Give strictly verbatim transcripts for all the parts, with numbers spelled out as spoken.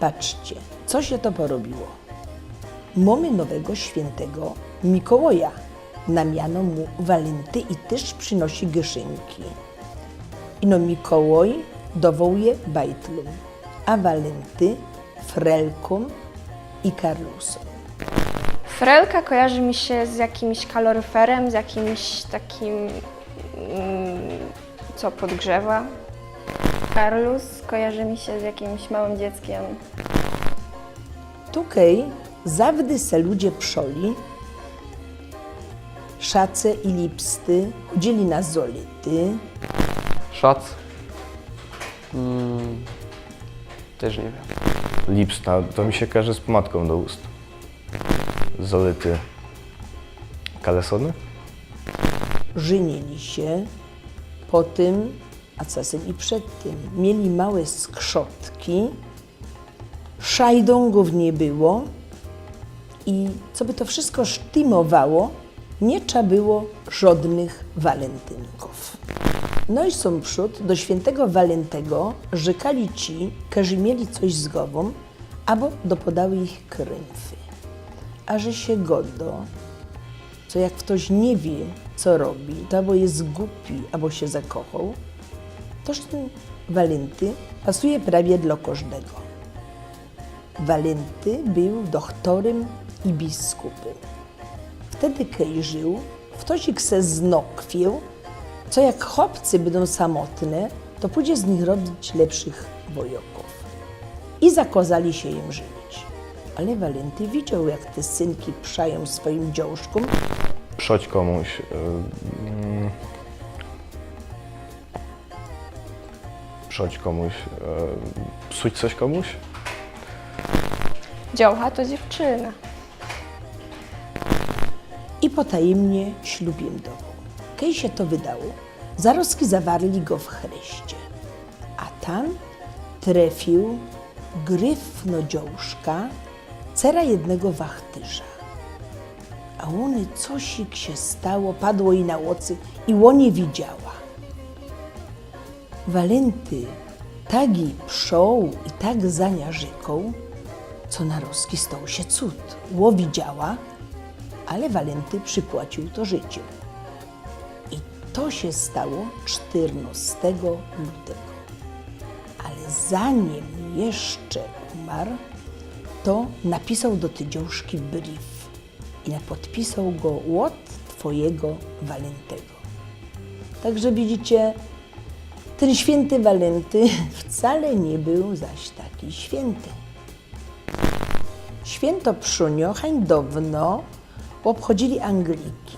Patrzcie, co sie to porobiło. Mōmy nowego świyntego Mikołaja. Na miano mu Walynty i tyż przinŏsi gyszynki. Ino Mikołaj dowołuje bajtlōm, a Walynty frelkōm i karlusōm. Frelka kojarzy mi się z jakimś kaloryferem, z jakimś takim, mm, co podgrzewa. Karlus kojarzy mi się z jakimś małym dzieckiem. Tukej zawdy se ludzie przoli, szace i lipsty, chōdziyli na zolity. Szac? Mm, tyż niy wiym. Lipsta, to mi sie kojarzy z pōmadkōm do ust. Zolity. Kalesōny? Żyniyli sie, potym, a czasym i przed tym, mieli małe skrzotki, szajdōngōw niy było i coby to wszysko sztymowało, niy trza było żodnych walentynkōw. No i sōm przōd do świyntego Walentyna rzykali ci, kerzy mieli coś z gowōm, abo dopodały ich krymfy. A że sie godo, co jak ftoś niy wiy, co robi, to abo je gupi, abo sie zakochoł, toż tyn Walynty pasuje prawie dlo kożdego. Walynty bōł dochtorym i biskupym. Wtedy, kej żył, ftoś se znokwił, co jak chopcy bydōm samotne, to pōdzie z nich robić lepszych wojokōw. I zakŏzali sie im żynić. Ale Walynty widzioł, jak te synki przajōm swojim dziołszkōm. Przoć kōmuś. Y, mm, przoć kōmuś. Y, psuć coś kōmuś? Dziołcha to dziewczyna. I potajymnie ślub im dowoł. Kej sie to wydało, zarozki zawarli go w chryście. A tam trefiōł gryfno dziołszka, cera jednego wachtyrza. A ōny, cosik sie stało, padło ji na ôcy i ô niy widziała. Walynty tak ji przoł i tak za niã rzykōł, co narozki stoł sie cud. Ô widziała, ale Walynty przipłaciōł to życiym. I to sie stało sztyrnostego lutego. Ale zanim jeszcze umar, to napisoł do tyj dziołszki brif i na-, podpisoł go ôd twojego Walentyna. Tak że widzicie, tyn świynty Walenty wcale niy bōł zaś taki świynty. Świynto Przōnio hań downo ôbchodziyli Angliki,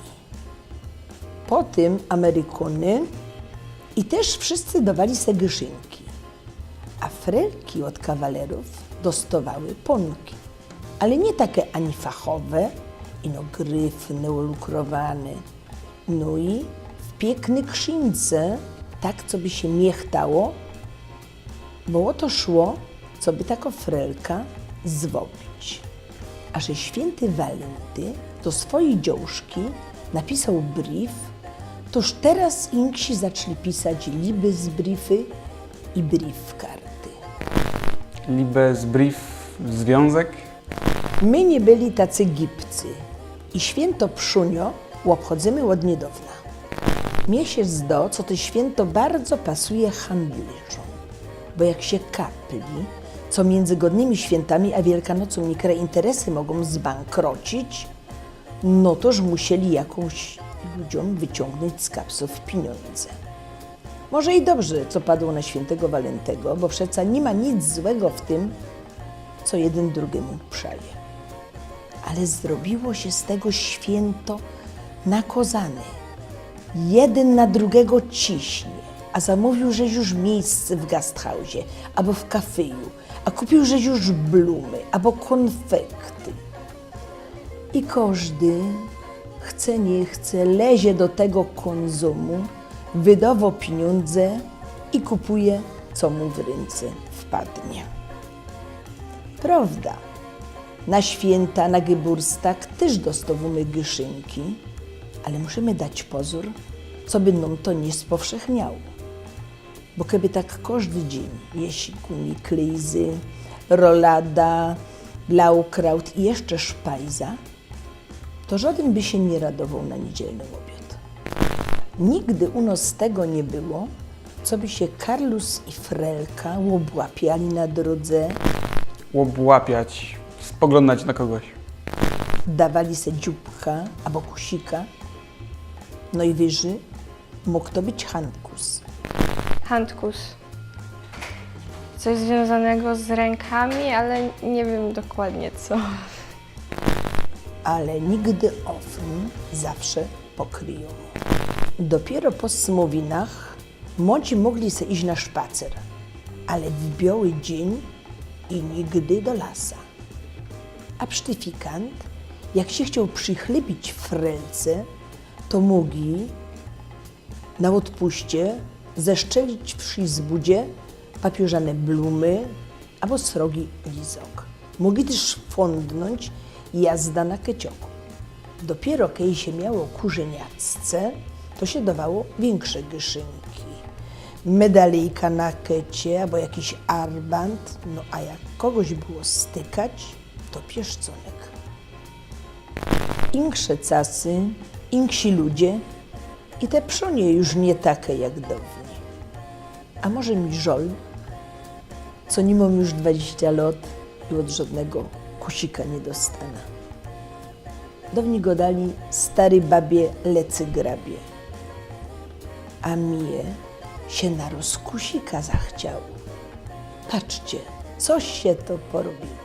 potym Amerykōny i tyż wszyscy dowali se gyszynki, a frelki ôd kawalerōw dostowały pōnki. Ale niy take ani fachowe, ino gryfne, ôlukrowane. No i w piykny krzince, tak coby sie miechtało, bo ô to szło, coby tako frelka zwobić. A że świynty Walenty do swojij dziołszki napisoł brif, toż teroz inksi zaczli pisać libesbrify i brifkarty. Libesbrif, zwiōnzek? My niy byli tacy gibcy i świynto Przōnio ôbchodzymy ôd niydowna. Mie sie zdo, co to świynto bardzo pasuje handlyrzōm, bo jak sie kapli, co miyndzy godnymi świyntami a Wielkanocōm niykere interesy mogōm zbankrocić, no toż musieli jakōś ludziōm wyciōngnōńć z kapsōw piniōndze. Może i dobrze, co padło na świyntego Walentego, bo przeca niy ma nic złego w tym, co jedyn drugymu przaje. Ale zrobiło sie z tego świynto nakŏzane. Jedyn na drugigo ciśnie, a zamōwiōł żeś już miyjsce w gasthausie abo w kafyju, a kupiōł żeś już blumy abo kōnfekty. I kożdy, chce niy chce, lezie do tego kōnzōmu, wydowŏ piniōndze i kupuje, co mu w rynce wpadnie. Prŏwda, na świynta, na geburstag tyż dostŏwōmy gyszynki, ale musimy dać pozōr, coby nōm to niy spowszechniało. Bo keby tak kożdy dziyń jeść gumiklyzy, rolada, blaukraut i jeszcze szpajza, to żodyn by sie niy radowoł na niydzielny ôbiod. Nigdy u nos tego niy było, co by sie Karlus i Frelka ôbłapiali na drodze, Ôbłapiać, spoglōnać na kogoś. dawali se dzióbka abo kusika. Nojwyżyj mōg to być handkus. Handkus. Coś związanego z rękami, ale nie wiem dokładnie co. Ale nigdy ôfrōm, zawsze po kryjōmu. Dopiyro po smōwinach młodzi mōgli se iś na szpacer, ale w bioły dziyń i nigdy do lasa. A sztyfikant, jak sie chcioł przychlybić Frelce, to mōg na ôdpuście zeszczelić w szizbudzie papiōrzane blumy abo srogi lizok. Mōg tyż fōndnōńć jazda na kecioku. Dopiyro kej sie miało ku żeniacce, to sie dowało wiynkrze gyszynki. Medalyjka na kecie abo jakiś arband, no a jak kogoś było stykać, to pieszcōnek. Insze casy, inksi ludzie i te przonie już niy take jak downyj. A może mi żol, co niy mōm już dwadziścia lot i ôd żodnego kusika niy dostana. Downyj godali: „Stary babie, lecy grabie”. A mie sie naroz kusika zachciało. Patrzcie, coś sie to porobiło.